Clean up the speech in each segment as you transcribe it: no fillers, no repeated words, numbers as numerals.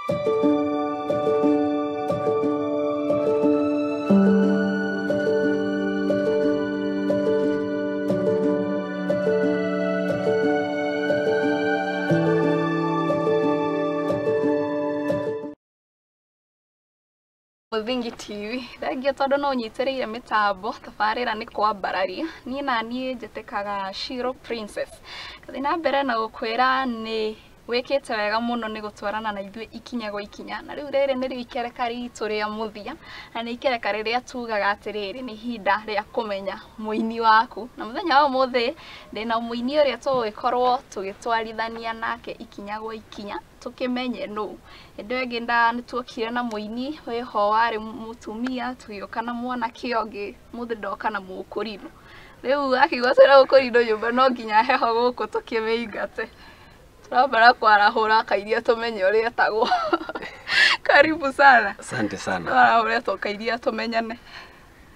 Mũthingi TV thengia tondũ no ũnyitĩrĩire mĩtambo tabarĩra nĩ kwambararia niĩ na niĩ njĩtĩkaga Shiro Princess. Ngathiĩ na mbere na gũkwĩra nĩ wĩkĩte wega mũno nĩ gũtwarana na ithuĩ ikinya gwa ikinya, na rĩu rĩrĩ nĩrĩo ikereka ritũ rĩa mũthia, na nĩ ikereka rĩrĩa tugaga atĩrĩrĩ nĩ ihinda rĩa kũmenya mũini waku. Na mũthenya wa ũmũthĩ ndĩna mũini ũrĩa tũgũgĩkorwo tũgĩtwarithania nake ikinya gwa ikinya tũkĩmenye nũ. Hĩndĩ ĩyo ĩngĩ nĩtuokire na mũini wĩho warĩ mũtumia, tũgĩũka na mwanake ũngĩ, mũthĩ ndoka na mũkũrinũ. Rĩu akĩigua twĩna mũkũrinũ nyũmba no nginya heho gũkũ tũkĩmĩingate. Turambara kwarahũra kairia tumenye ũrĩa etagwo. Karibu sana. Asante sana. Twarahũre tũkairia tumenyane.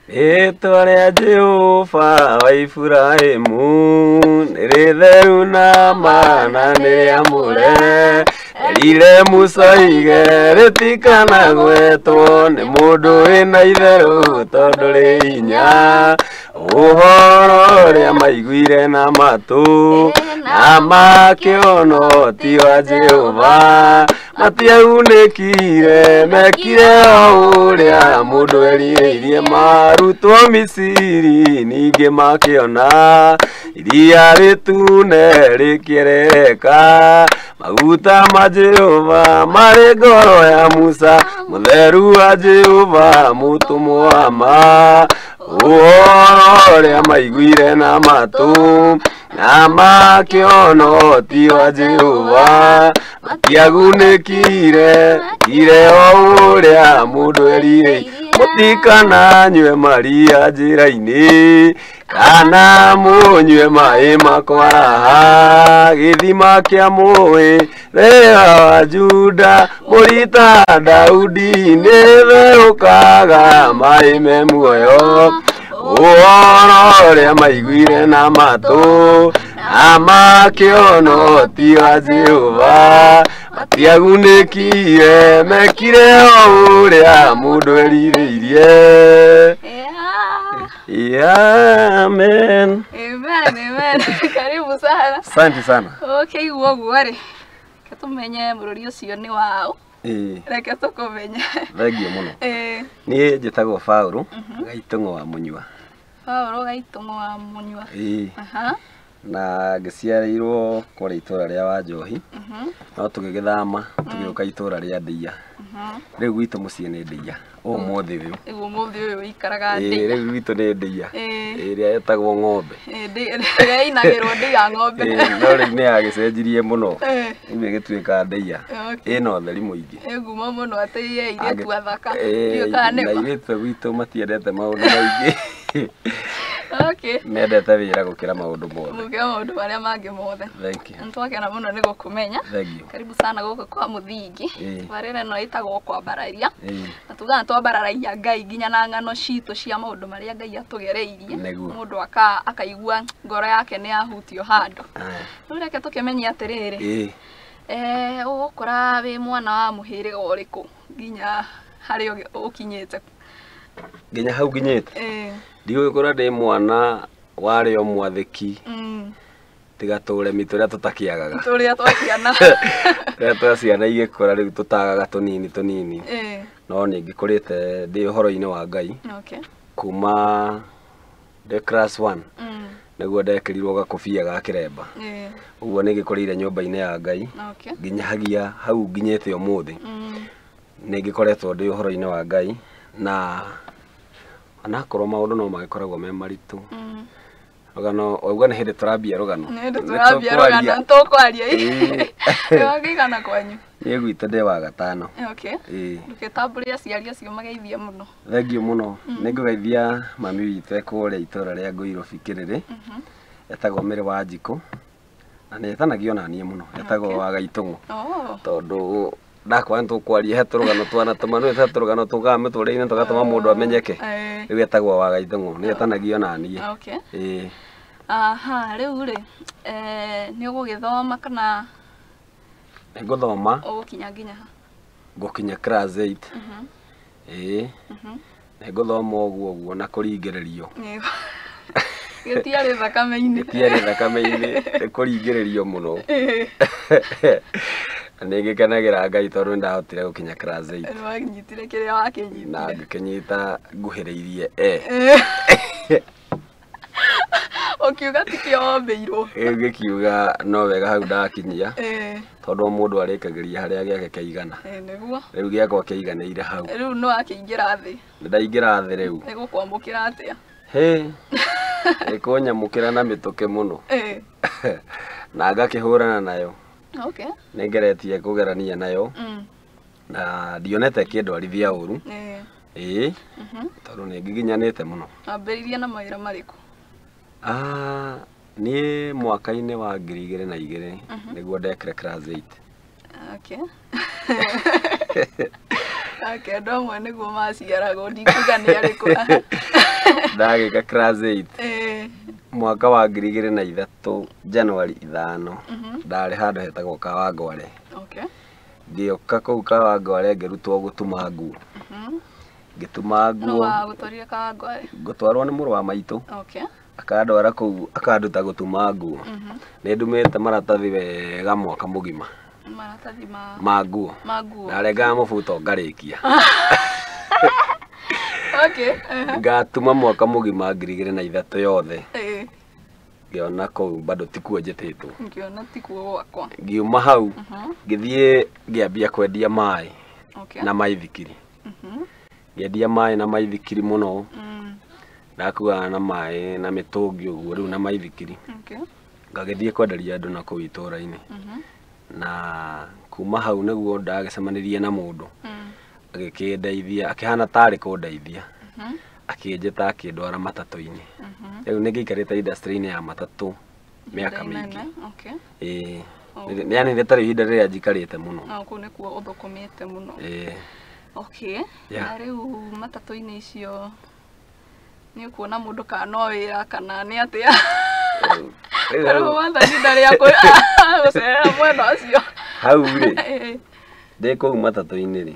Rĩtwa rĩa Jehova wa Iburahĩmu nĩ rĩtheru na ma na nĩ rĩamũre, erire Musa oige rĩtikanagwetwo nĩ mũndũ wĩna itherũ tondũ rĩ hinya. Ũhoro ũrĩa maiguire na matũ na makĩona ti wa Jehova, matiaunĩkire mekire o ũrĩa mũndũ erirĩirie. Marutwo Misiri ningĩ makĩona iria rĩtune rĩkĩereka, maguta ma Jehova marĩ ngoro ya Musa, mũtheru wa Jehova mũtũmwo wa ma. Ũhoro ũrĩa maiguire na matũ na makĩona ti wa Jehova, matiagunĩkire mekire o ũrĩa mũndũ erirĩirie. Mũtikananyue maria njĩra-inĩ kana mũnyue maĩ makwaraha, gĩthima kĩa mũĩ rĩa wa Juda, mũrita Daudi nĩ therũkaga maĩ me muoyo. Ũhoro ũrĩa maiguire na matũ na makĩona ti wa Jehova, matiagunĩkire mekire o ũrĩa mũndũ erirĩirie. Yeah. Amen. Amen, amen. Karibu sana. Asante sana. Okay, ũguo rĩ, reke tũmenye bũrũri ũcio nĩ waũ. Ĩĩ. Reke tũkũmenye. Thengiũ mũno. Ĩĩ. Niĩ njĩtagwo Paũlũ Gaitũng'ũ wa Mũnyua. Paũlũ Gaitũng'ũ wa Mũnyua. Ĩĩ. Aha. Na ngĩciarĩirwo kũrĩa itũra rĩa Wanjohi, no tũgĩgĩthama tũgĩũka itũra rĩa Ndĩia. Rĩu gwitũ mũciĩ nĩ Ndĩia ũmũthĩ ũyũ. Rĩu ũmũthĩ ũyũ ũikaraga Ĩĩ, Ndĩia. rĩu gwitũ nĩ Ndĩia. Ĩĩ. Ĩrĩa ĩtagwo ng'ombe. Ĩrĩa ĩinagĩrwo Ndĩia ng'ombe. Ĩĩ, no rĩu nĩ yagĩcenjirie mũno. Ĩĩ. Rĩu ĩgĩtuĩka Ndĩia. Okay. Ĩna ũtheri mũingĩ. Ĩ ngumo mũno atĩ ĩ airĩtu athaka. Ĩĩ, Ndiũĩ kana na nĩ ma. airĩtu a gwitũ matiendete maũndũ maingĩ. Okay. Mendete wĩra gũkĩra maũndũ mothe. Gũkĩra maũndũ marĩa mangĩ mothe. Thank you. Nĩtwakena mũno nĩ gũkũmenya. Thank you. Karibu sana gũkũ kwa Mũthingi. Ĩĩ. Tabarĩra ĩno ĩtagwo kwambararia. Ĩĩ. Na tugaga twambararagia Ngai nginya na ng'ano citũ cia maũndũ marĩa Ngai atũgereirie. Nĩguo. Mũndũ akaigua ngoro yake nĩ yahutio handũ. Rĩu reke tũkĩmenye atĩrĩrĩ. Ĩĩ. Ũgũkũra wĩ mwana wa mũhĩrĩga ũrĩkũ nginya harĩa ũkinyĩte? Nginya hau nginyĩte? Ĩĩ. Ndigũgĩkũra ndĩ mwana warĩ o mwathĩki. Tiga tũremi tũrĩa tũtakĩagaga. Tũrĩa twa ciana. Tũrĩa twa ciana igĩkũra rĩu tũtagaga tũnini tũnini. Ĩĩ. No nĩ ngĩkũrĩte ndĩ ũhoro-inĩ wa Ngai. Okay. Kuma ndĩ class 1. Nĩguo ndekĩrirwo gakobia ga kĩremba. Ĩĩ. Ũguo nĩ ngĩkũrĩire nyũmba-inĩ ya Ngai. Okay. Nginyagia hau nginyĩte ũmũthĩ. Nĩ ngĩkoretwo ndĩ ũhoro-inĩ wa Ngai na onakorwo maũndũ no magĩkoragwo me maritũ. Rũgano, wauga nĩ hĩndĩ tũrambia rũgano. Nĩ hĩndĩ tũrambia rũgano, tũkwaria. Ĩĩ. Nĩ wakĩigana kwanyu? Niĩ gwitũ ndĩ wa gatano. Okay. Ĩĩ. Ndũgĩtambũre aciari acio mageithie mũno. Thengiũ mũno. Nĩ ngũgeithia mami witũ e kũrĩa itũra rĩa Ngũirobi Kĩrĩrĩ. Etagwo Mĩrĩ wa Njikũ. Na nĩ etanagio na niĩ mũno. Etagwo Okay. wa Gaitũng'ũ. Oh. Tondũ ndakwa nĩ tũkwaria he tũrũgano twana tũma nĩ he tũrũgano tũkaga mĩtũrĩre-inĩ tũgatũma mũndũ amenyeke. Ĩĩ. Rĩu etagwo wa Gaitũng'ũ, nĩ etanagio na niĩ. Okay. Ĩĩ. Aha, rĩu rĩ, nĩ ũgũgĩthoma kana Nĩ ngũthoma. Ũgũkinya nginya ha? Ngũkinya class 8. Ĩĩ. Nĩ ngũthoma ũguo ũguo na kũringĩrĩrio. Gĩtiarĩ thakame-inĩ. Gĩtiarĩ thakame-inĩ, nĩ kũringĩrĩrio mũno. Na nĩ ngĩkenagĩra Ngai tondũ nĩ ndahotire gũkinya class 8. Nĩ wanyitire kĩrĩa wakĩnyitire. Na ngĩkĩnyita nguhĩrĩirie E. Ũkiuga ti kĩo wombĩirwo. Rĩu ngĩkiuga no wega hau ndakinyia. Tondũ o mũndũ arĩkagĩria harĩa gĩake kĩaigana. Nĩguo. Rĩu gĩakwa kĩaiganĩire hau. Rĩu nĩ wakĩingĩra thĩ. Nĩ ndaingĩra thĩ rĩu. Nĩ gũkwamũkĩra atĩa? Hĩ. Nĩ kũnyamũkĩra na mĩtũkĩ mũno. Na ngakĩhũrana nayo. Okay. Nĩ ngeretie kũgerania nayo. Na ndionete ĩkĩndwarithia ũru. Ĩĩ. Tondũ nĩ ngiginyanĩte mũno. Wambĩrĩirie na mawĩra marĩkũ? Niĩ mwaka-inĩ wa 2002 nĩguo ndekire class 8. Okay. Okay, andũ amwe nĩguo maciaragwo, ndikuga nĩ arĩkũ. Ndagĩka class 8. Mwaka wa 2003 January 5 ndarĩ handũ hetagwo Kawangware. Okay. Ngĩũka kũu Kawangware ngĩrutwo gũtuma nguo. Ngĩtuma Nũ nguo. wagũtwarire Kawangware? Ngũtwarwo nĩ mũrũ wa maitũ. Okay. Akandwara kũu akanduta gũtuma nguo. Nĩ ndumĩte maratathi wega mwaka mũgima. Maratathi ma Ma nguo. Ma nguo. Ndarengaga mũbuto ngarĩkia. Okay. Ngatuma mwaka mũgima 2003 yothe. Ngĩona kũu bado tikuo njĩtĩtwo. Ngĩona tikuo gwakwa. Ngiuma hau ngĩthiĩ ngĩambia kwendia maĩ Okay. na maithikiri. Ngĩendia maĩ na maithikiri mũno. Ndakuaga na maĩ na mĩtũngi ũguo rĩu na maithikiri. Okay. Ngagĩthiĩ kwenderia andũ na kũu itũra-inĩ. Na kuma hau nĩguo ndagĩcemanirie na mũndũ. Agĩkĩndeithia, akĩhana tarĩ kũndeithia. Akĩnjĩta akĩndwara matatũ-inĩ. Rĩu nĩ ngĩikarĩte industry-inĩ ya matatũ mĩaka mĩingĩ. Okay. Ĩĩ. Yani rĩtarĩ ihinda rĩrĩa njikarĩte mũno. No kũu nĩkuo ũthũkũmĩte mũno. Ĩĩ. Okay. Yeah. Na rĩu matatũ-inĩ icio nĩ ũkuona mũndũ kana no wĩra kana nĩ atĩa? Rĩu wathani ndarĩ gũcerera mwena ũcio. Hau rĩ, ndĩ kũu matatũ-inĩ rĩ,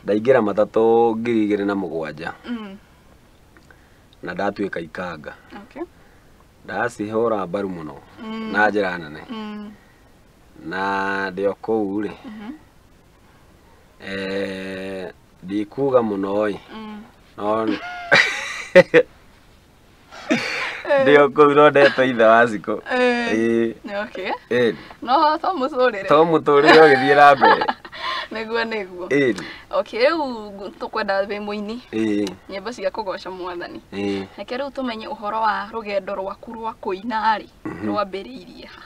ndaingĩra matatũ 2007 na ndatuĩka ikanga. Okay. Ndacihũra mbaru mũno na njĩra nene. Na ndĩ o kũu rĩ, ndikuga mũno ĩ, no ndĩ o kũu no ndetwo ithe wa Cikũ. Ĩĩ. Okay. Ĩĩ. No to mũtũrĩre. To mũtũrĩre ũgĩthiĩ na mbere. Nĩguo nĩguo. Ĩĩ. Okay, rĩu tũkwenda wĩ mũini. Ĩĩ. Nyĩmbo cia kũgoca mwathani. Ĩĩ. Reke rĩu tũmenye ũhoro wa rũgendo rwaku rwa kũina rĩ, rwambĩrĩirie ha?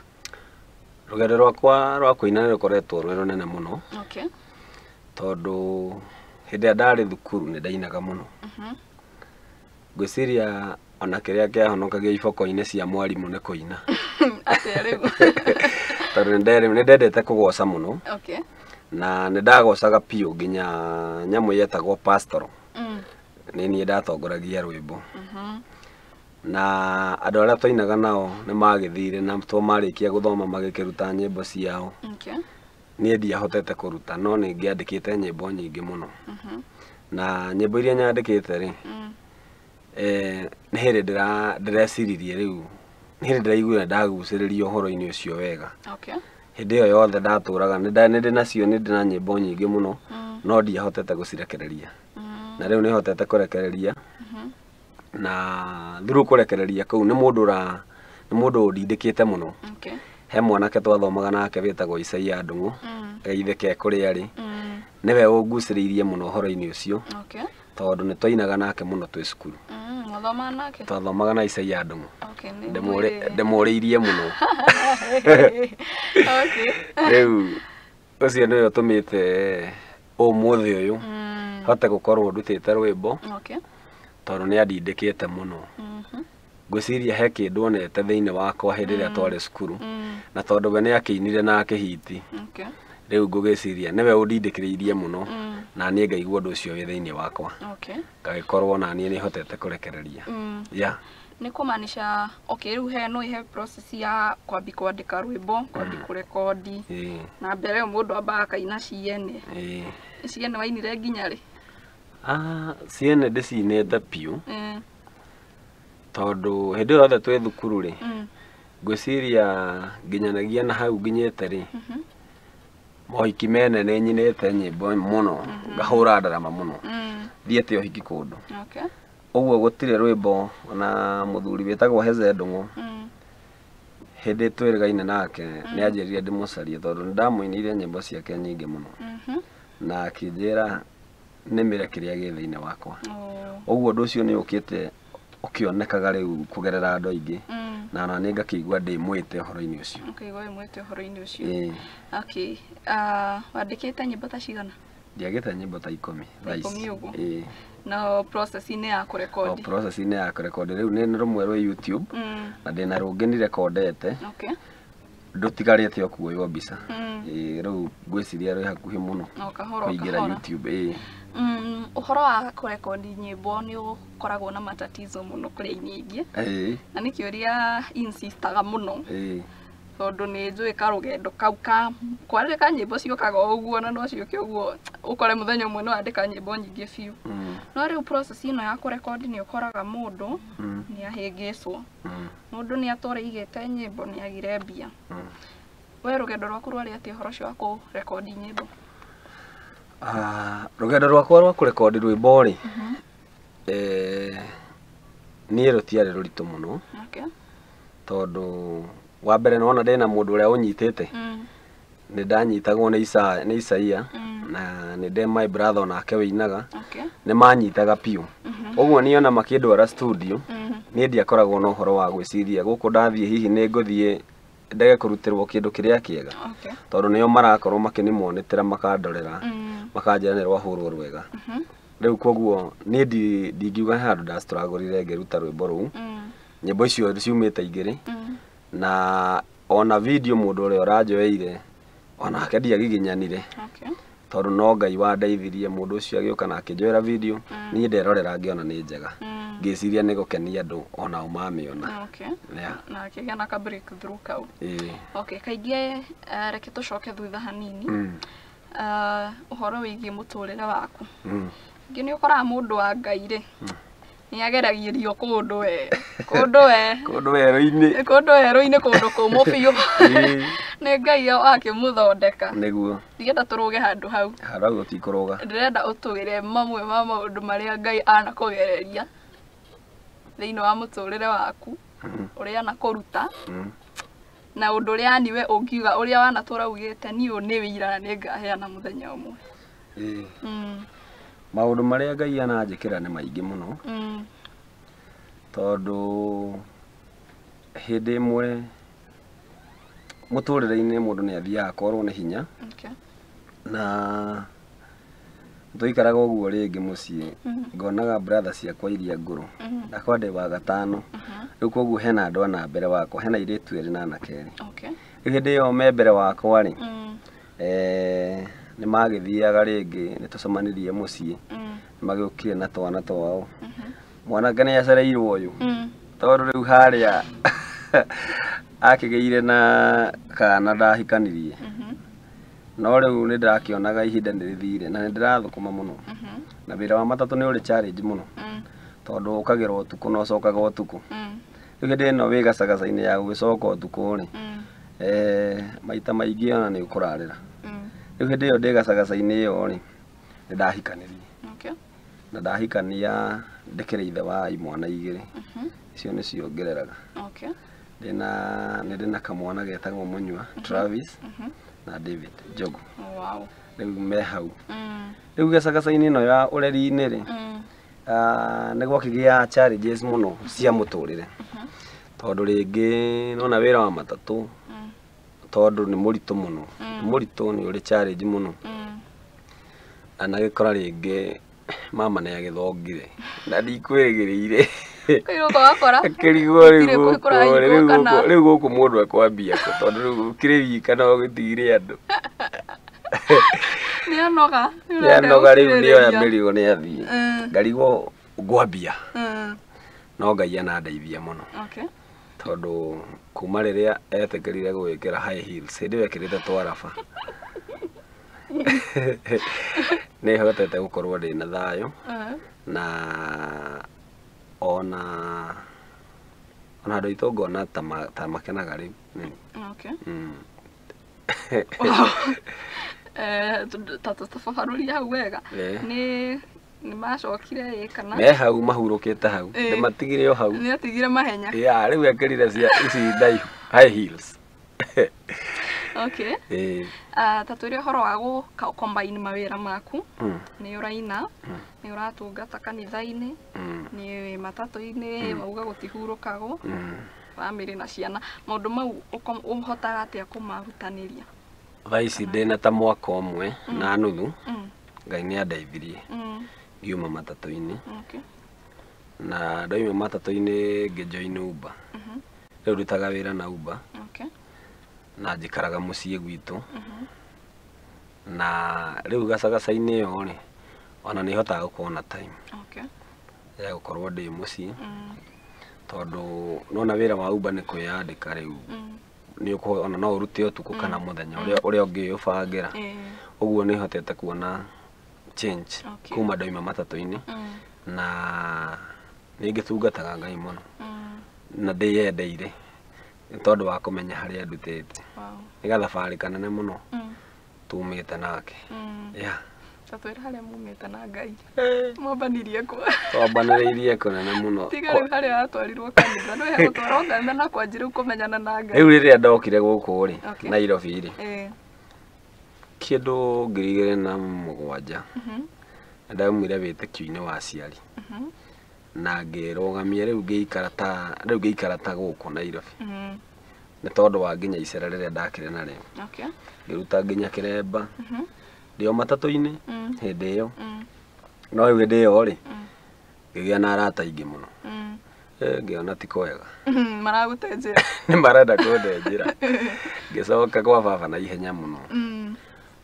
Rũgendo rwakwa rwa kũina nĩ rũkoretwo rwĩ rũnene mũno. Okay. Tondũ hĩndĩ ĩrĩa ndarĩ thukuru nĩ ndainaga mũno. Ngwĩciria ona kĩrĩa kĩahonokagia iboko-inĩ cia mwarimũ nĩ kũina. Atĩa rĩu? Tondũ nĩ ndendete kũgoca mũno. Okay. Na nĩ ndagocaga biũ nginya nyamũ yetagwo pastoral. Nĩ niĩ ndatongoragia rwĩmbo. Na andũ arĩa twainaga nao nĩ magĩthire na to marĩkia gũthoma magĩkĩruta nyĩmbo ciao. Okay. Niĩ ndiahotete kũruta no nĩ ngĩandĩkĩte nyĩmbo nyingĩ mũno. Na nyĩmbo iria nyandĩkĩte rĩ, nĩ hĩndĩ ndĩreciririe rĩu, nĩ hĩndĩ ndĩraiguire ndagucĩrĩrio ũhoro-inĩ ũcio wega. Okay. Hĩndĩ ĩyo yothe ndatũraga nĩ ndĩ nacio, nĩ ndĩ na nyĩmbo nyingĩ mũno, no ndiahotete gũcirekereria. Na rĩu nĩ hotete kũrekereria. Na through kũrekereria kũu nĩ mũndũ ũndindĩkĩte mũno. Okay. He mwanake twathomaga nake wĩtagwo Isaia Ndung'u, gaithe ke kũrĩa arĩ. Nĩwe ũngucĩrĩirie mũno ũhoro-inĩ ũcio. Okay. Tondũ nĩ twainaga nake mũno twĩ cukuru. Mwathomaga nake? Twathomaga na Isaia Ndung'u. Okay, nĩ Ndĩmũrĩirie mũno. Okay. Rĩu ũcio nĩwe ũtũmĩte ũmũthĩ ũyũ hote gũkorwo ndutĩte rwĩmbo. Okay. Tondũ nĩ andindĩkĩte mũno. Ngwĩciria he kĩndũ onete thĩinĩ wakwa hĩndĩ ĩrĩa twarĩ cukuru. Na tondũ we nĩ akĩinire na akĩhiti. Okay. Rĩu ngũgĩciria nĩwe ũndindĩkĩrĩirie mũno. Na niĩ ngaigua ũndũ ũcio wĩ thĩinĩ wakwa. Okay. Ngagĩkorwo na niĩ nĩ hotete kũrekereria. Yeah. Nĩ kũmaanisha okay rĩu he no ihe process ya kwambi kwandĩka rwĩmbo, kwambi kũrekondi. Na mbere ĩyo mũndũ ambaga akaina ciene. Ciene wainire nginya rĩ? Ciene ndĩcinĩte biũ. Tondũ hĩndĩ ĩyo yothe twĩ thukuru rĩ, ngwĩciria nginyanagia na hau nginyĩte rĩ, mohiki mene nĩ nyinĩte nyĩmbo mũno, ngahũra ndarama mũno. Thiĩte ũhiki kũndũ. Ũguo gũtirĩ rwĩmbo na mũthuri wĩtagwo Heze Ndung'u. Hĩndĩ twĩrĩgaine nake nĩ anjĩrire ndĩmũcarie tondũ nĩ ndamũinĩire nyĩmbo ciake nyingĩ mũno. Na akĩnjĩra nĩmĩre kĩrĩa gĩ thĩinĩ wakwa. Ũguo ũndũ ũcio nĩ ũkĩte ũkĩonekaga rĩu kũgerera andũ aingĩ. Na ona nĩ ngakĩigua ndĩmwĩte ũhoro-inĩ ũcio. Ũkaigua wĩmwĩte ũhoro-inĩ ũcio. Okay. Wandĩkĩte nyĩmbo ta cigana? Ndiagĩte nyĩmbo ta 10 thaa ici. 10 ũguo? No process-inĩ ya kũrekondi. O process-inĩ ya kũrekondi rĩu nĩ rũmwe rwĩ YouTube. Na ndĩna rũngĩ nirekondete. Ndũtigarĩte o kuoywo mbica. Rĩu ngwĩciria rwĩ hakuhĩ mũno. O kahora, o kũingĩra kahora. YouTube. Ũhoro wa kũrekondi nyĩmbo nĩ ũkoragwo na matatizo mũno kũrĩ aini aingĩ. Na nĩ kĩũria insistaga mũno. Tondũ nĩ njũĩ karũgendo kau ka kwandĩka nyĩmbo ciũkaga o ũguo na no ciũke ũguo ũkore mũthenya ũmwe nĩ wandĩka nyĩmbo nyingĩ biũ. No rĩu process ĩno ya kũrekondi nĩ ũkoraga mũndũ nĩ ahĩngĩcwo. Mũndũ nĩ atũra aigĩte nyĩmbo nĩ agire mbia. We rũgendo rwaku rwarĩ atĩa ũhoro ũcio wa kũrekondi nyĩmbo? Rũgendo rwakwa rwa kũrekondi rwĩmbo rĩ, niĩ rũtiarĩ rũritũ mũno. Tondũ wa mbere nĩwona ndĩna mũndũ ũrĩa ũnyitĩte. Nĩ ndanyitagwo nĩ Isaia, na nĩ ndĩ my brother onake wĩinaga. Nĩ manyitaga biũ. Ũguo niĩ ona makĩndwara studio, niĩ ndiakoragwo na ũhoro wa gwĩciria gũkũ ndathiĩ hihi nĩ ngũthiĩ ndege kũrutĩrwo kĩndũ kĩrĩa kĩega. Tondũ nĩo marakorwo makĩnĩmonĩtĩra makandorera, makanjĩra nĩ rwahũrwo rwega. Rĩu koguo niĩ ndingiuga he handũ ndastruggle ngĩruta rwĩmbo rũu. Nyĩmbo icio ciumĩte igĩrĩ. Na ona video mũndũ ũrĩa ũranjoeire onake ndiagiginyanire. Tondũ no Ngai wandeithirie mũndũ ũcio agĩũka na akĩnjoera video, niĩ nderorera ngĩona nĩ njega. Ngĩciria nĩ gũkenia andũ onao mamĩona. Na akĩgĩa na ka breakthrough kau. Kaingĩ reke tũcoke thutha hanini. Ũhoro wĩgiĩ mũtũrĩre waku. Kaingĩ nĩ ũkoraga mũndũ wa Ngai rĩ, nĩ ageragĩrio kũndũ we. Kũndũ we. Kũndũ werũ-inĩ. Kũndũ werũ-inĩ, kũndũ kũmũ biũ. Nĩ Ngai akĩmũthondeka. Nĩguo. Ndingĩenda tũrũge handũ hau. Handũ hau tũtikũrũga. Ndĩrenda ũtwĩre mamwe ma maũndũ marĩa Ngai anakũgereria thĩinĩ wa mũtũrĩre waku, ũrĩa anakũruta, na ũndũ ũrĩa yani we ũngiuga ũrĩa wanatũra ugĩte niĩ ũyũ nĩ wĩira na nĩngaheana mũthenya ũmwe. Maũndũ marĩa Ngai ananjĩkĩra nĩ maingĩ mũno. Tondũ hĩndĩ ĩmwe mũtũrĩre-inĩ mũndũ nĩ athiaga akorwo nĩ hinya. Na tũikaraga ũguo rĩngĩ mũciĩ, ngonaga brother ciakwa iria ngũrũ. Ndakwa ndĩ wa gatano. Rĩu koguo hena andũ ana mbere wakwa, hena airĩtu erĩ na anake erĩ. Rĩu hĩndĩ ĩyo me mbere wakwa rĩ, nĩ magĩthiaga rĩngĩ, nĩ tũcemanirie mũciĩ, nĩ magĩũkire na twana twao. Mwanake nĩ acereirwo ũyũ. Tondũ rĩu harĩa akĩgĩire na kana ndahikanirie. No rĩu nĩ ndĩrakĩonaga ihinda nĩ rĩthire na nĩ ndĩrathũkũma mũno. Na wĩra wa matatũ nĩ ũrĩ challenge mũno. Tondũ ũkagĩra ũtukũ na ũcokaga ũtukũ. Rĩu hĩndĩ ĩno wĩ gacagaca-inĩ ya gũgĩcoka ũtukũ rĩ, maita maingĩ ona nĩ ũkũrarĩra. Rĩu hĩndĩ ĩyo ndĩ gacagaca-inĩ ĩyo rĩ, nĩ ndahikanirie. Na ndahikania ndĩkĩrĩ ithe wa imwana igĩrĩ. Icio nĩcio ngereraga. Ndĩna, nĩ ndĩna kamwana getagwo Mũnyua, Travis, na David Njogu. Rĩu me hau. Rĩu gacagaca-inĩ ĩno ya ũreri-inĩ rĩ, nĩ gwakĩgĩa challenges mũno cia mũtũrĩre. Tondũ rĩngĩ nona wĩra wa matatũ, tondũ nĩ mũritũ mũno. Nĩ mũritũ, nĩ ũrĩ challenge mũno. Na nagĩkora rĩngĩ mama nĩ agĩthongire na ndikwĩrĩgĩrĩire. Kũirwo ũgakora. Akĩrigwo rĩu Gũtirĩ gũkũ, kũrahingwo rĩu kana. gũkũ, rĩu gũkũ mũndũ ekwambia kũ, tondũ rĩu ũkĩrĩ wika no ũgĩtigire andũ. Nĩ anoga. Nĩ anoga rĩu nĩ oya mĩrigo nĩ athiĩ. Ngarigwo ngwambia. No Ngai anandeithia mũno. Okay. Tondũ kuma rĩrĩa etĩkĩrire gũgĩkĩra high heels, hĩndĩ ĩyo ekĩrĩte twaraba, nĩ hotete gũkorwo ndĩna thayũ. Na ona andũ aitũ ngona ta makenaga rĩu. Okay. Ta tũbabarũria hau wega. Nĩ macokire ĩ kana? Me hau mahurũkĩte hau. Ndĩmatigire o hau. Nĩ atigire mahenya. Yeah, rĩu ekĩrire cia ici ndaihu, high heels. Okay. Ta twĩre ũhoro wa gũ combine mawĩra maku. Nĩ ũraina, nĩ ũratungata kanitha-inĩ, nĩ wĩ matatũ-inĩ, wauga gũtihurũkagwo, bamĩrĩ na ciana. Maũndũ mau ũhotaga atĩa kũmarutanĩria? Thaa ici ndĩna ta mwaka ũmwe na nuthu. Ngai nĩ andeithirie ngiuma matatũ-inĩ. Okay. Na ndoima matatũ-inĩ ngĩjoin Uber. Rĩu ndutaga wĩra na Uber. Okay. Na njikaraga mũciĩ gwitũ. Na rĩu gacagaca-inĩ ĩyo rĩ, ona nĩ hotaga gũkorwo na time. Okay. Ya gũkorwo ndĩ mũciĩ. Tondũ nona wĩra wa Uber nĩ kwĩyandĩka rĩu. Nĩ ũkũ ona no ũrute ũtukũ kana mũthenya ũrĩa ũngĩũbangĩra. Ũguo nĩ hotete kuona change kuma ndoima matatũ-inĩ. Na nĩ ngĩtungataga Ngai mũno. Na ndĩyendeire nĩ tondũ wa kũmenya harĩa ndutĩte. Nĩ gathabarĩ kanene mũno tumĩte nake. Yeah. Ta twĩre harĩa mumĩte na Ngai. Mwambanirie kũ? Twambanĩrĩirie kũnene mũno. Tiga rĩu harĩa atwarirwo kanitha, no hegũtwarwo kanitha na kwanjia rĩu kũmenyana na Ngai. Rĩu rĩrĩa ndokire gũkũ rĩ, Nairobi rĩ, kĩndũ 2007, ndaumire wĩtĩkio-inĩ wa aciari. Na ngĩrũgamia rĩu ngĩikara ta gũkũ Nairobi. Nĩ tondũ wa nginya icera rĩrĩa ndakire narĩo. Okay. Ngĩruta nginya kĩremba. Ndĩ o matatũ-inĩ hĩndĩ ĩyo. No rĩu hĩndĩ ĩyo rĩ, ngĩgĩa na arata aingĩ mũno. Ngĩona ti kwega. Maragũte njĩra. Nĩ marenda kũnde njĩra. Ngĩcoka kwa baba na ihenya mũno.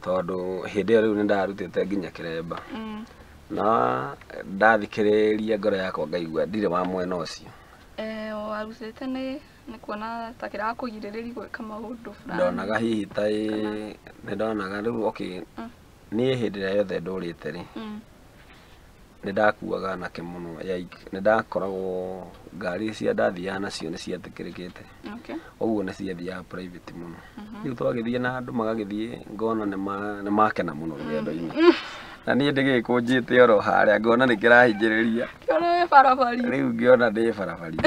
Tondũ hĩndĩ ĩyo rĩu nĩ ndarutĩte nginya kĩremba. Na ndathikĩrĩria ngoro yakwa ngaigua ndirĩ wa mwena ũcio. Warutĩte nĩ kuona ta kĩrakũgirĩrĩria gwĩka maũndũ fulani. Ndonaga hihi ta nĩ ndonaga rĩu okay, niĩ hĩndĩ ĩrĩa yothe ndũrĩte rĩ, nĩ ndakuaga anake mũno, nĩ ndakoragwo ngari cia ndathiaga nacio nĩ cietĩkĩrĩkĩte. Okay. Ũguo nĩ ciathiaga private mũno. Rĩu twagĩthiĩ na andũ magagĩthiĩ ngona nĩ makena mũno rũgendo-inĩ. Na niĩ ndĩgĩkũnjĩte oro harĩa ngona nĩ kĩrahinyĩrĩria. Ngĩona wĩ barabari. Rĩu ngĩona ndĩ barabari.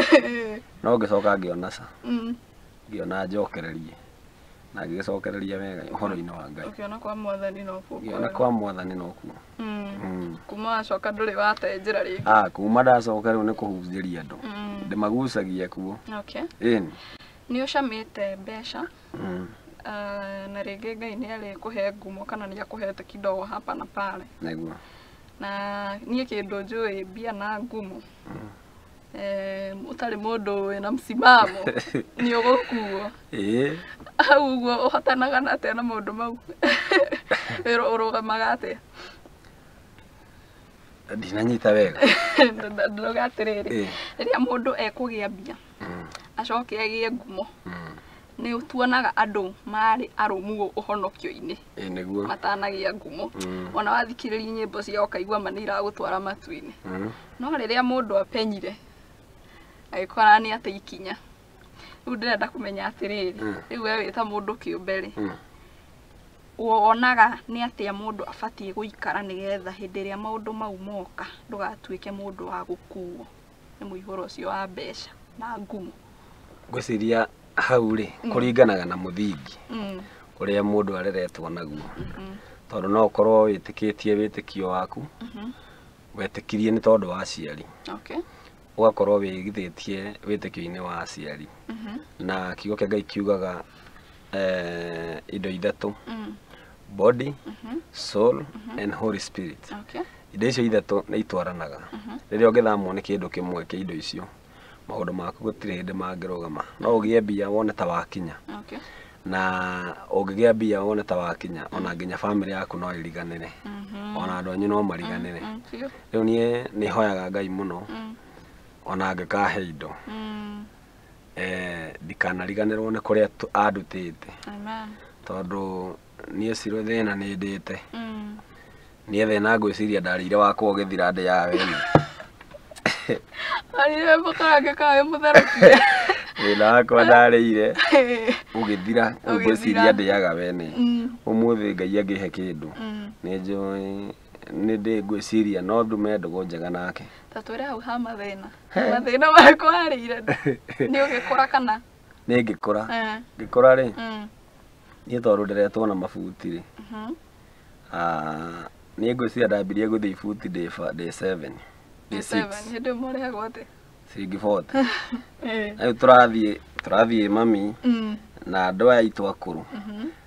No ngĩcoka ngĩona ca. Ngĩona njokererie. Na ngĩgĩcokereria wega ũhoro-inĩ wa Ngai. Ũkĩona kwa mwathani no kuo. Ngĩona kwa mwathani no kuo. Kuma wacoka ndũrĩ wate njĩra rĩngĩ. Kuma ndacoka rĩu nĩ kũhunjĩria andũ. Ndĩmagucagia kuo. Okay. Ĩni. Nĩ ũcamĩte mbeca. Na rĩngĩ Ngai nĩ arĩkũhe ngumo kana nĩ akũhete kidogo hapa na pale. Nĩguo. Na niĩ kĩndũ njũĩ mbia na ngumo. Ũtarĩ mũndũ wĩna msimamo nĩ ũgũkuo. Hau ũguo ũhotanaga na atĩa na maũndũ mau? Ũrũgamaga atĩa? Ndinanyita wega. Ndĩrauga atĩrĩrĩ, rĩrĩa mũndũ ekũgĩa mbia acoke agĩe ngumo, nĩ tuonaga andũ marĩ arũmu ũhonokio-inĩ Nĩguo. matanagĩa ngumo. Ona wathikĩrĩria nyĩmbo ciao ũkaigua ma nĩ iragũtwara matu-inĩ. No rĩrĩa mũndũ apenyire agĩkora nĩ ate ikinya, rĩu ndĩrenda kũmenya atĩrĩrĩ, rĩu we wĩ ta mũndũ kĩũmbe rĩ, wonaga nĩ atĩa mũndũ abatiĩ gũikara nĩgetha hĩndĩ ĩrĩa maũndũ mau moka ndũgatuĩke mũndũ wa gũkuo nĩ mũihũro ũcio wa mbeca na ngumo? Ngwĩciria hau rĩ, kũringanaga na mũthingi ũrĩa mũndũ areretwo naguo. Tondũ no ũkorwo wĩtĩkĩtie wĩtĩkio waku, wetĩkirie nĩ tondũ wa aciari. Okay. Ũgakorwo wĩigithĩtie wĩtĩkio-inĩ wa aciari. Na kiugo kĩa Ngai kiugaga indo ithatũ. Body, soul, and Holy Spirit. Okay. Indo icio ithatũ nĩ itwaranaga. Rĩrĩa ũngĩthamwo nĩ kĩndũ kĩmwe kĩa indo icio, maũndũ maku gũtirĩ hĩndĩ mangĩrũgama. No ũgĩe mbia wone ta wakinya. Okay. Na ũngĩgĩa mbia wone ta wakinya, ona nginya bamĩrĩ yaku no ĩriganĩre. Ona andũ anyu no mariganĩre. Rĩu niĩ nĩ hoyaga Ngai mũno. Ona angĩkahe indo ndikanariganĩrwo nĩ kũrĩa andutĩte. Amen. Tondũ niĩ Shiro thĩna nĩ ndĩte. Niĩ thĩna ngwĩciria ndarĩire wakwa ũgĩthira ndĩaga wene. Arĩire mũkarange kawe mũtherũkie. Thĩna wakwa ndarĩire ũgĩthira ngwĩciria ndĩaga wene. Ũmũthĩ Ngai angĩhe kĩndũ nĩ njũĩ nĩ ndĩ ngwĩciria no ndume ndũgũ njega nake. Ta twĩre hau ha mathĩna. Mathĩna marĩkũ warĩire? Nĩ ũgĩkũra kana? Nĩ ngĩkũra. Ngĩkũra rĩ, niĩ tondũ ndĩretwo na mabuti rĩ, niĩ ngwĩciria ndambirie gũthiĩ ibuti ndĩ 7, ndĩ 6. Hĩndĩ ĩyo mũrĩhagwo atĩa? Ciringi 40. Rĩu tũrathiĩ mami na andũ aya aitũ akũrũ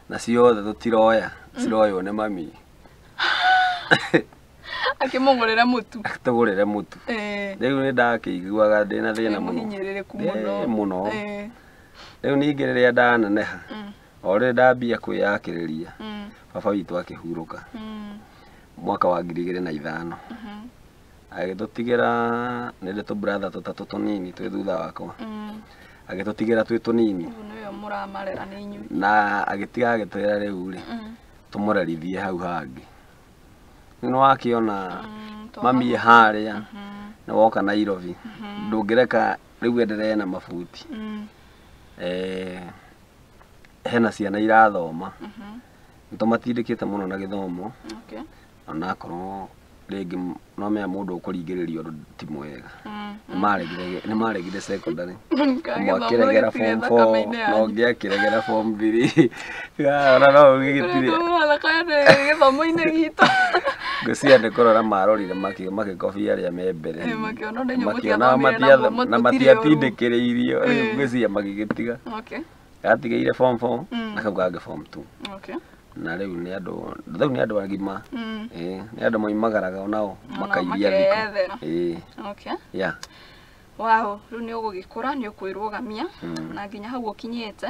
na ciothe tũtiroya, ciroywo nĩ mami. Akĩmũgũrĩra mũtu. Tũgũrĩre mũtu. Rĩu nĩ ndakĩiguaga ndĩna thĩna mũno. Mũhinyĩrĩrĩku mũno. Mũno. Rĩu ningĩ rĩrĩa ndaneneha, o rĩrĩa ndambia kwĩyakĩrĩria, baba witũ akĩhurũka mwaka wa 2005. Agĩtũtigĩra nĩ ndĩ tũ-brother tũtatũ tũnini twĩ thutha wakwa. Agĩtũtigĩra twĩ tũnini. Rĩu nĩwe mũramarera nĩ inyuĩ. Na agĩtiga agĩtwĩra rĩu rĩ, tũmũrerithie hau hangĩ. Rĩu nĩwakĩona mami harĩa nĩ woka Nairobi, ndũngĩreka rĩu enderee na mabuti. Hena ciana irathoma, nĩtũmatindĩkĩte mũno na gĩthomo. Onakorwo rĩngĩ no menya mũndũ ũkũringĩrĩrio ũndũ ti mwega. Nĩmaregire secondary. Ũmwe akĩregera form 4 na ũngĩ akĩregera form 3. Ona no ũgĩgĩtirĩ. Gĩthomo-inĩ gitũ. Ngwĩciria nĩ kũrora marorire magĩkobia arĩa me mbere. Makĩona na matiatindĩkĩrĩirio. Rĩu ngwĩciria magĩgĩtiga. Gatigĩire form 4 na kau kangĩ form 2. Na rĩu nĩ andũ agima. Nĩ andũ moimagaraga onao makairia thikũ. Yeah. Wow, rĩu nĩ ũgũgĩkũra, nĩ ũkwĩrũgamia na nginya hau ũkinyĩte.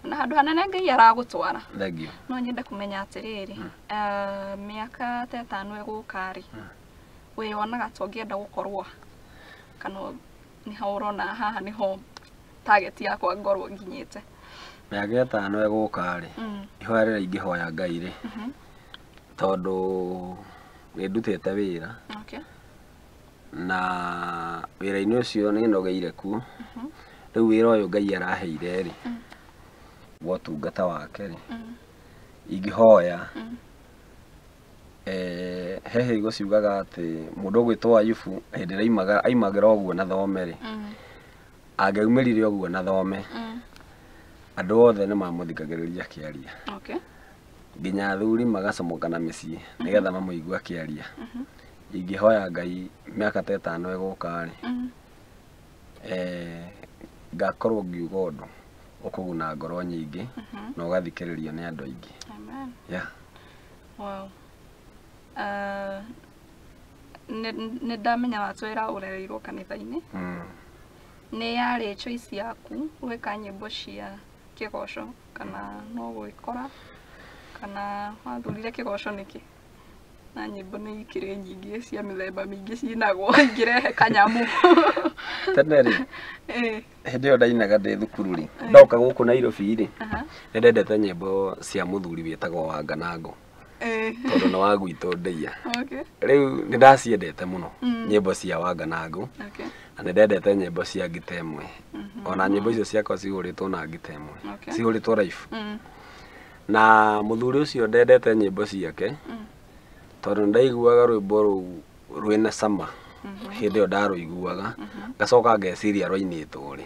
Na handũ hanene Ngai aragũtwara. Thank you. No nyende kũmenya atĩrĩrĩ, mĩaka ta ĩtano ĩgũka rĩ, wĩyonaga ta ũngĩenda gũkorwo kana nĩho ũrona haha nĩho target yakwa ngorwo nginyĩte? Mĩaka ĩtano ĩgũka rĩ, ihoya rĩrĩa ingĩhoya Ngai rĩ, tondũ nĩ ndutĩte wĩra. Na wĩra-inĩ ũcio nĩ nogeire kuo. Rĩu wĩra ũyũ Ngai araheire rĩ, wa ũtungata wake rĩ, ingĩhoya he hingo ciugaga atĩ mũndũ ũgwĩtwo Ayubu hĩndĩ ĩrĩa aimagĩra ũguo na thome rĩ, angĩaumĩrire ũguo na thome, andũ othe nĩ mamũthikagĩrĩria akĩaria. Nginya athuri magacomoka na mĩciĩ nĩgetha mamũigue akĩaria. Ingĩhoya Ngai mĩaka ta ĩtano ĩgũka rĩ, ngakorwo ngiuga ũndũ ũkũguna ngoro nyingĩ na ũgathikĩrĩrio nĩ andũ aingĩ. Amen. Yeah. Wow. Nĩ ndamenya watwĩra ũrereirwo kanitha-inĩ. Nĩ yarĩ choice yaku gwĩka nyĩmbo cia kĩgoco kana no gwĩkora kana wathurire kĩgoco nĩkĩ? Na nyĩmbo nĩ ikĩrĩ nyingĩ cia mĩthemba mĩingĩ cinagwo ingĩrehe kanyamũ. Tene rĩ, hĩndĩ ĩyo ndainaga ndĩ thukuru rĩ, ndoka gũkũ Nairobi rĩ, nĩ ndendete nyĩmbo cia mũthuri wĩtagwo Wanganango. Tondũ nĩ wa gwitũ Ndeia. Rĩu nĩ ndaciendete mũno nyĩmbo cia Wanganango. Na nĩ ndendete nyĩmbo cia ngita ĩmwe. Ona nyĩmbo icio ciakwa cihũrĩtwo na ngita ĩmwe. Cihũrĩtwo live. Na mũthuri ũcio ndendete nyĩmbo ciake tondũ ndaiguaga rwĩmbo rũu rwĩna cama hĩndĩ ĩyo ndarũiguaga, ngacoka ngeciria rwainĩtwo rĩ.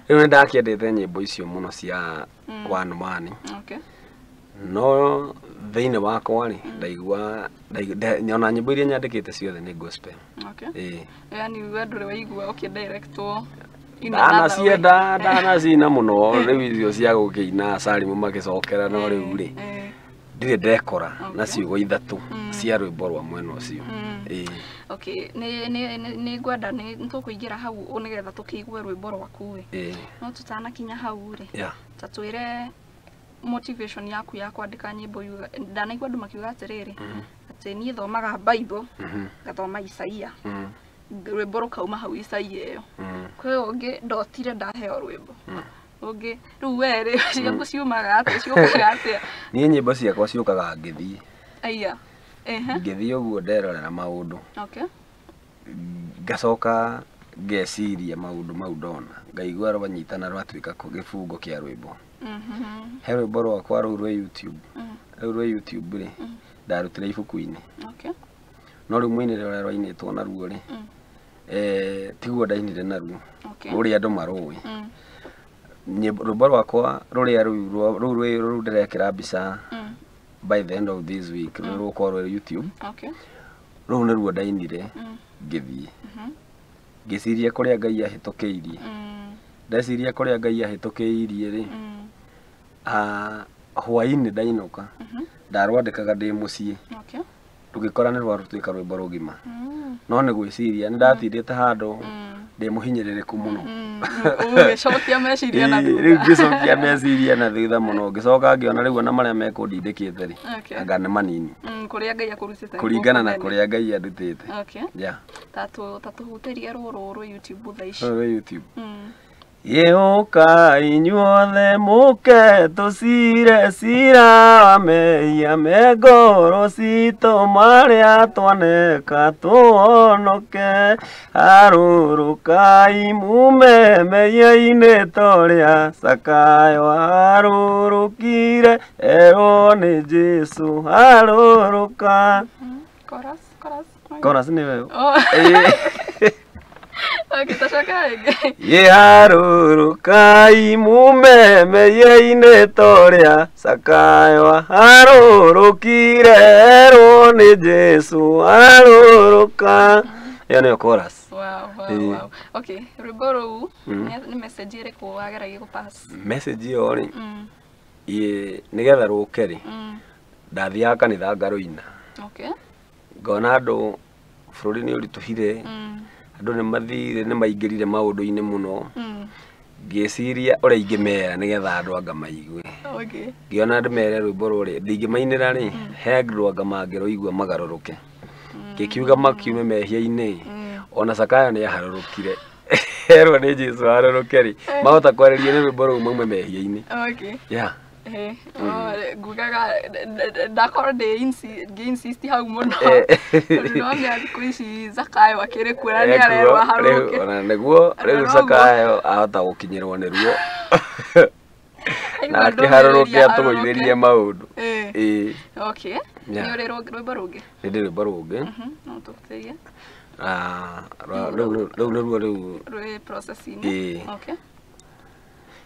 Rĩu nĩ ndakĩendete nyĩmbo icio mũno cia One Man. No thĩinĩ wakwa rĩ, ndaigua ona nyĩmbo iria nyandĩkĩte ciothe nĩ gospel. Yaani we ndũrĩ waigua ũkĩdirectwo Ndanacienda, ndanacina mũno rĩu icio cia gũkĩina Salimu magĩcokera no rĩu rĩ, ndirĩ ndekora na ciugo ithatũ cia rwĩmbo rwa mwena ũcio. Okay, nĩ ngwenda nĩ tũkũingĩra hau nĩgetha tũkĩigue rwĩmbo rwaku ĩ. No tũtanakinya hau rĩ, ta twĩre motivation yaku ya kwandĩka nyĩmbo yuga. Ndanaigua andũ makiuga atĩrĩrĩ, atĩ niĩ thomaga Bible, ngathoma Isaia. Rwĩmbo rũkauma hau icai ĩyo. Kwĩ ũngĩ ndotire ndaheo rwĩmbo. Ũngĩ rĩu we rĩ ciaku ciumaga atĩa, ciũkaga atĩa? Niĩ nyĩmbo ciakwa ciũkaga ngĩthiĩ. Aya. Ehe. Ngĩthiĩ ũguo nderorera maũndũ. Okay. Ngacoka ngeciria maũndũ mau ndona, ngaigua rwanyitana rwatuĩka gĩbungo kĩa rwĩmbo. He rwĩmbo rwakwa rũu rwĩ YouTube. Rũu rwĩ YouTube rĩ, ndarutire ibuku-inĩ. Okay. No rĩu mũinĩre ũrĩa rwainĩtwo naruo rĩ, tiguo ndainire naruo. Okay. Rũrĩa andũ marũĩ. Rwĩmbo rwakwa rũrĩa rũu rũu ndĩrekĩra mbica by the end of this week, rũu rũgũkorwo rwĩ YouTube. Okay. Rũu nĩruo ndainire ngĩthiĩ. Ngĩciria kũrĩa Ngai ahĩtũkĩirie. Ndeciria kũrĩa Ngai ahĩtũkĩirie rĩ, hwaĩ-inĩ ndainũka, ndarwandĩkaga ndĩ mũciĩ. Okay. Rũgĩkora nĩ rwarũtuĩka rwĩmbo rũgima. No nĩ gwĩciria nĩ ndatindĩte handũ ndĩ mũhinyĩrĩrĩku mũno. Ũgĩcokia meciria na thutha. Rĩu ngĩcokia meciria na thutha mũno, ngĩcoka ngĩona rĩu ona marĩa mekũndindĩkĩte rĩ, anga nĩ manini. Kũrĩa Ngai akũrutĩte. Kũringana na kũrĩa Ngai andutĩte. Okay. Yeah. Tatũhutĩrie rũrũ rwĩ YouTube thaa ici. Rũrũ rwĩ YouTube. Ĩũka inyuothe mũke tũcire cira wa mehia me ngoro citũ marĩa twaneka tũhonoke. Harũrũkai mume mehia-inĩ torĩa Zakayo harũrũkire erwo nĩ Jesũ harũrũka. Chorus, chorus. Chorus nĩ weũ. Okay, tacokera rĩngĩ. Ĩharũrũkai mume mehia-inĩ torĩa Zakayo harũrũkire erwo nĩ Jesũ harũrũka. Ĩyo nĩyo chorus. Wow, wow, wow. Okay, rwĩmbo rũu nĩ message ĩrĩkũ wageragia gũpass? Message ĩyo rĩ, nĩgetha rũke rĩ, ndathiaga kanitha ngarũina. Okay. Ngona andũ bũrũri nĩ ũritũhire, andũ nĩ mathire, nĩ maingĩrire maũndũ-inĩ mũno. Ngĩciria ũrĩa ingĩmera nĩgetha andũ anga maigue. Okay. Ngĩona ndĩmere rwĩmbo rũrĩ, ndingĩmainĩra rĩ, he andũ anga mangĩrũigua magarũrũke. Ngĩkiuga makiume mehia-inĩ, ona Zakayo nĩ aharũrũkire. Erwo nĩ Jesũ aharũrũke rĩ, mahota kwarĩrio nĩ rwĩmbo rũu maume mehia-inĩ. Okay. Yeah. Ngugaga ndakorwo ngĩ-insist hau mũno. Tondũ nĩwamenya thikũ ici Zakayo akĩrĩ kuo na nĩarerwo aharũrũke. Ona nĩguo rĩu Zakayo ahota gũkinyĩrwo nĩruo. Na akĩharũrũke atũgũithĩrie maũndũ. Okay. Nĩ ũrĩ rwĩmbo rũngĩ? Nĩ ndĩ rwĩmbo rũngĩ. No tũgũteithie. Rĩu nĩruo rĩu rwĩ process-inĩ. Okay.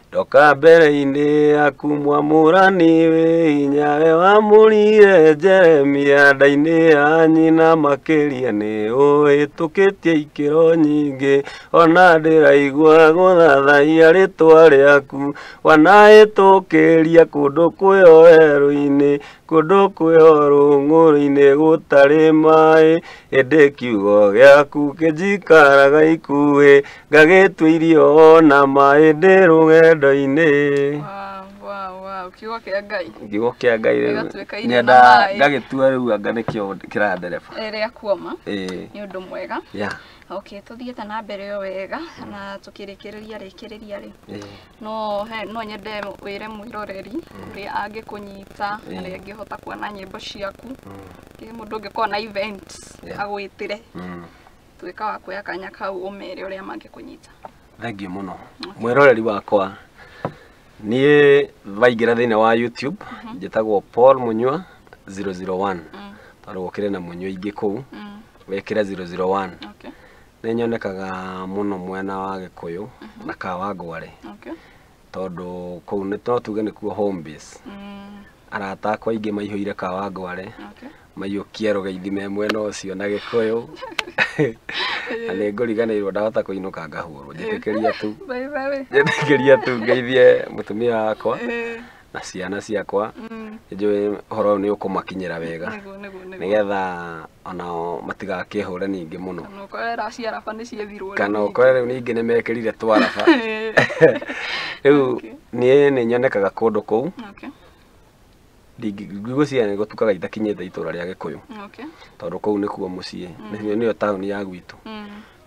Ndoka mbere-inĩ yaku mwamũrani wĩ hinya, we wamũrire Jeremia nda-inĩ ya nyina makĩria nĩ ũhĩtũkĩtie ikĩro nyingĩ, ona ndĩraigua gũthathaiya rĩtwa rĩaku, wanahĩtũkĩria kũndũ kwĩho werũ-inĩ, kũndũ kwĩho rũng'ũrĩ-inĩ gũtarĩ maĩ, ĩndĩ kiugo gĩaku kĩnjikaraga ikuhĩ, ngagĩtua irio na maĩ ndĩ rũgendo-inĩ. Wow, wow, wow. Kiugo kĩa Ngai. Kiugo kĩa Ngai rĩu Gĩgatuĩka irio na maĩ. Ngagĩtua rĩu anga nĩkĩo kĩrandereba. Rĩa kuoma. Nĩ ũndũ mwega. Yeah. Okay, tũthiĩte na mbere o wega na tũkĩrĩkĩrĩria rĩkĩrĩria rĩ. No nyende wĩre mwĩroreri ũrĩa angĩkũnyita, ũrĩa angĩhota kuona nyĩmbo ciaku. Mũndũ ũngĩkorwo na event agwĩtĩre. Tuĩka wa kuoya kanya kau ũmere ũrĩa mangĩkũnyita. Thengiũ mũno. Mwĩroreri wakwa, niĩ waingĩra thĩinĩ wa YouTube, njĩtagwo Paul Munyua 001. Tondũ gũkĩrĩ na Munyua ingĩ kũu, wekĩre 001. Okay. Nĩ nyonekaga mũno mwena wa Gĩkũyũ na Kawangware. Okay. Tondũ kũu nĩ no tuge nĩkuo home base. Arata akwa aingĩ maihũire Kawangware. Okay. Maiyũkie Rũgeithi me mwena ũcio na Gĩkũyũ. Na nĩ ngũriganĩirwo ndahota kũinũka ngahũrwo. Njĩtĩkĩria tu. Njĩtĩkĩria tu ngeithie mũtumia wakwa na ciana ciakwa. Nĩnjũĩ ũhoro ũyũ nĩ ũkũmakinyĩra wega. Nĩgetha onao matigakĩhũre ningĩ mũno. Kana ũkore raci araba nĩ ciethirwo. Kana ũkore rĩu ningĩ nĩ mekĩrire twaraba. Rĩu niĩ nĩ nyonekaga kũndũ kũu. Okay. Ngwĩciria nĩ gũtukaga itakinyĩte itũra rĩa Gĩkũyũ. Okay. Tondũ kũu nĩkuo mũciĩ, nĩyo taũni ya gwitũ.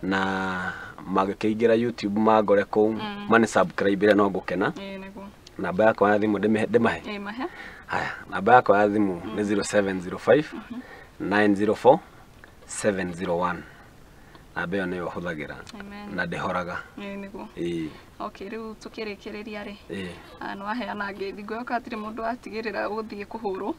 Na magĩkĩingĩra YouTube mangore kũu, mani subscribe no ngũkena. Namba yakwa ya thimũ ndĩmahe? Ĩĩ, mahe. Haya, namba yakwa ya thimũ nĩ 0705 904 701. Namba ĩyo nĩyo hũthagĩra na ndĩhoraga. Ĩĩ, nĩguo. Ĩĩ. Okay, rĩu tũkĩrĩkĩrĩria rĩ, Ĩĩ. Nĩ waheana ngeithi, ngwĩhoka hatirĩ mũndũ watigĩrĩra gũthiĩ kũhũrwo.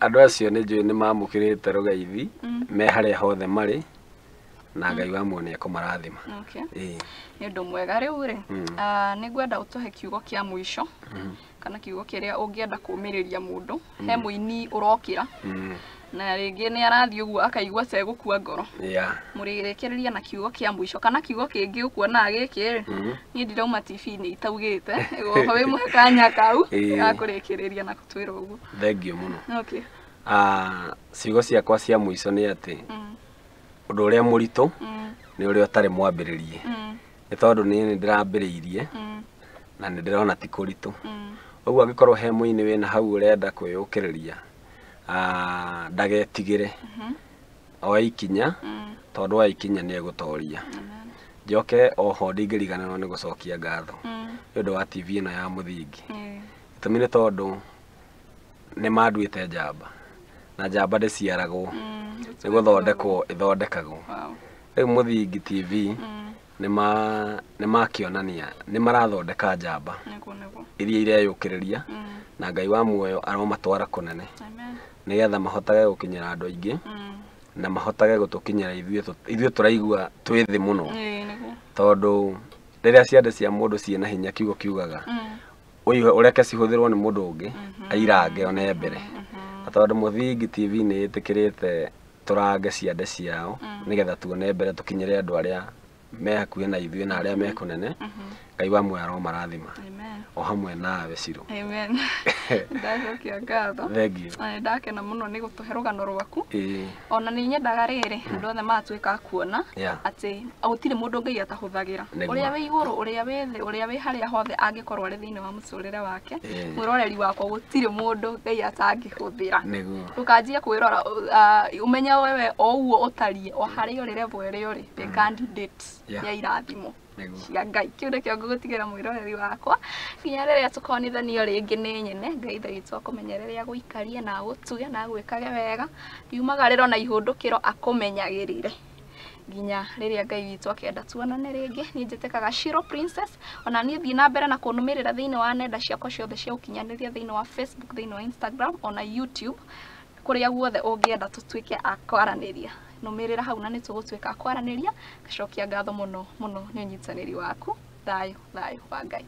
Andũ acio nĩ njũĩ nĩ mamũkĩrĩte rũgeithi me harĩa hothe marĩ, na Ngai wa muoyo nĩ ekũmarathima. Okay. Ĩĩ. Nĩ ũndũ mwega. Rĩu rĩ, nĩ ngwenda ũtũhe kiugo kĩa mũico kana kiugo kĩrĩa ũngĩenda kũũmĩrĩria mũndũ. He mũini ũrokĩra na rĩngĩ nĩ arathiĩ ũguo akaigua ta egũkua ngoro. Mũrĩrĩkĩrĩria na kiugo kĩa mũico kana kiugo kĩngĩ ũkuonaga gĩkĩ rĩ, niĩ ndirauma TV-inĩ itaugĩte, oho wĩ mũhe kanya kau ga kũrĩkĩrĩria na gũtwĩra ũguo. Thengiũ mũno. Okay. Ciugo ciakwa cia mũico nĩ atĩ ũndũ ũrĩa mũritũ nĩ ũrĩa ũtarĩ mwambĩrĩrie. Nĩ tondũ niĩ nĩ ndĩrambĩrĩirie na nĩ ndĩrona ti kũritũ. Ũguo angĩkorwo he mũini wĩna hau ũrenda kwĩyũkĩrĩria, ndagetigĩre, oe ikinya, tondũ oya ikinya nĩ egũtoria. Njoke oho ndingĩriganĩrwo nĩ gũcokia ngatho nĩ ũndũ wa TV ĩno ya Mũthingi. Gĩtũmi nĩ tondũ nĩ manduĩte njamba, na njamba ndĩciaragwo, nĩ gũthondekwo ĩthondekagwo. Rĩu Mũthingi TV nĩ makĩonania nĩ marathondeka njamba iria ireyũkĩrĩria, na Ngai wa muoyo aromatwara kũnene nĩgetha mahotage gũkinyĩra andũ aingĩ na mahotage gũtũkinyĩra ithuĩ tũraigua twĩ thĩ mũno. Tondũ rĩrĩa ciande cia mũndũ ciĩna hinya, kiugo kiugaga ũreke cihũthĩrwo nĩ mũndũ ũngĩ airange one mbere. Na tondũ Mũthingi TV nĩ ĩtĩkĩrĩte tũrange ciande ciao nĩgetha tuone mbere, tũkinyĩre andũ arĩa me hakuhĩ na ithuĩ na arĩa me kũnene, Ngai wa muoyo aromarathima o hamwe nawe Ciro. Amen. Ndacokia ngatho. Thengiũ. Na ndakena mũno nĩ gũtũhe rũgano rwaku. Ĩĩ. Ona nĩ nyendaga rĩrĩ andũ othe magatuĩka a kuona atĩ gũtirĩ mũndũ Ngai atahũthagĩra. Ũrĩa wĩ igũrũ, ũrĩa wĩ thĩ, ũrĩa wĩ harĩa hothe angĩkorwo arĩ thĩinĩ wa mũtũrĩre wake, mwĩroreri wakwa, gũtirĩ mũndũ Ngai atangĩhũthĩra. Ndũkanjie kwĩrora, ũmenye wewe o ũguo ũtariĩ, o harĩa ũrĩ, level ĩrĩa ũrĩ, wĩ candidate ya irathimo cia Ngai. Kĩu nĩkĩo ngũgũtigĩra mwĩroreri wakwa nginya rĩrĩa tũkonithanio rĩngĩ. Nĩ nyene Ngai Ithe witũ akũmenyerere, agũikarie na agũtuge na agwĩkage wega, riumagarĩro na ihũndũkĩro akũmenyagĩrĩre nginya rĩrĩa Ngai witũ akenda tuonane rĩngĩ. Niĩ njĩtĩkaga Shiro Princess. Ona niĩ thiĩ na mbere na kũnũmĩrĩra thĩinĩ wa nenda ciakwa ciothe cia ũkinyanĩria, thĩinĩ wa Facebook, thĩinĩ wa Instagram, ona YouTube, kũrĩa guothe ũngĩenda tũtuĩke a kwaranĩria, nũmĩrĩra hau na nĩ tũgũtuĩka a kwaranĩria. Ngacokia ngatho mũno mũno nĩ ũnyitanĩri waku. Thayũ thayũ wa Ngai.